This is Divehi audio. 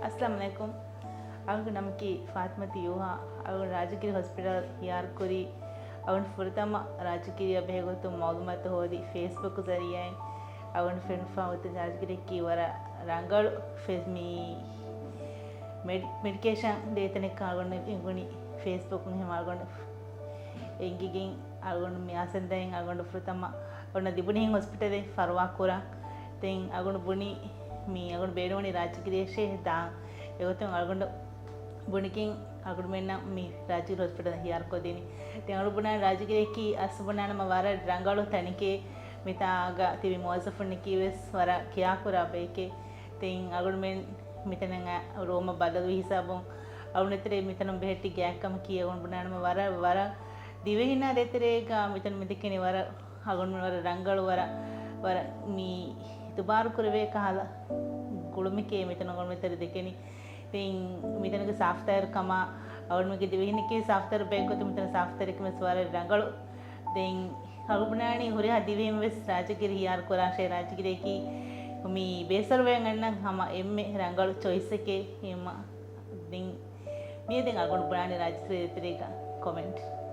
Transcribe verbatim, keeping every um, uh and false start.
އައްސަލާމު ޢަލައިކުމް. އަޅުގެ ނަމަކީ ފާތިމަތު ޔޫހާ. އަޅުގަނޑު ރާޖގިރި ހޮސްޕިޓަލް ހިޔާރުކުރީ އަޅުގަނޑު ފުރަތަމަ ރާޖގިރިއަށް ބެހޭގޮތުން މަޢުލޫމާތު ހޯދި ފޭސްބުކް ޒަރީއާއިން. އަޅުގަނޑު ފެންފާ އޮތީ ރާޖގިރިއަކީ ވަރަށް ރަނގަޅު ފެ-، މި މެޑި-، މެޑިކޭޝަން ދޭތަނެއްކަން އަޅުގަނޑު އެނގުނީ ފޭސްބުކުން. ހަމަ އަޅުގަނޑު އެނގިގެން އަޅުގަނޑު މި އާސަންދައިން އަޅުގަނޑު ފުރަތަމަ އޮންނަ ދިބުނީ ހޮސްޕިޓަލެއް ފަރުވާ ކުރަން. ދެން އަޅުގަނޑު ބުނި މި އަޅުގަނޑު ބޭނުންވަނީ ރާޖގިރިއަށޭ ދާން. އެގޮތުން އަޅުގަނޑު ބުނިގެން އަޅުގަނޑުމެންނަށް މި ރާޖގިރި ހޮސްޕިޓަލަށް ހިޔާރުކޮށްދިނީ. ދެން އަޅުގަނޑު ބުނާނެ ރާޖގިރިއަކީ އަސްލު ބުނާނަމަ ވަރަށް ރަނގަޅު ތަނެކޭ. މިތާގަ ތިބި މުވައްޒަފުންނަކީ ވެސް ވަރަށް ކިޔާކުރާ ބައެކޭ. ދެން އަޅުގަނޑުމެން މިތަނަށް ރޫމަށް ބަދަލުވި ހިސާބުން އަޅުގަނޑު އެތެރޭ މިތަނުން ބެހެއްޓި ގާތްކަމަކީ އަޅުގަނޑު ބުނާނަމަ ވަރަށް، ވަރަށް ދިވެހިންނާ ދޭތެރޭގަ މިތަނުން މި ދެކެނީ ވަރަށް އަޅުގަނޑު ވަރަށް ރަނގަޅު، ވަރަށް، ވަރަށް މި އިތުބާރު ކުރެވޭ ކަހަލަ ގުޅުމެކޭ މިތަނުން އަޅުގަނޑު އެތެރެ ދެކެނީ. ދެން މިތަނުގެ ސާފުތާހިރުކަމާ އަޅުގަނޑުމެންގެ ދިވެހިންނަކީ ސާފުތާހިރު ބައެއްގޮތުން މިތަނުގެ ސާފުތާހިރުކަން ވެސް ވަރަށް ރަނގަޅު. ދެން އަޅުގަނޑު ބުނާނީ ހުރިހާ ދިވެހިން ވެސް ރާޖގިރި ހިޔާރު ކުރާށޭ. ރާޖގިރިއަކީ މި ބޭސްވަރުވެގެން އަންނަ ހަމަ އެންމެ ރަނގަޅު ޗޮއިސްއެކޭ. އެހެންމަ ދެން މިއަދު ދެން އަޅުގަނޑު ބުނާނީ ރާޖގިރި ދޭތެރޭގަ ކޮމެންޓް.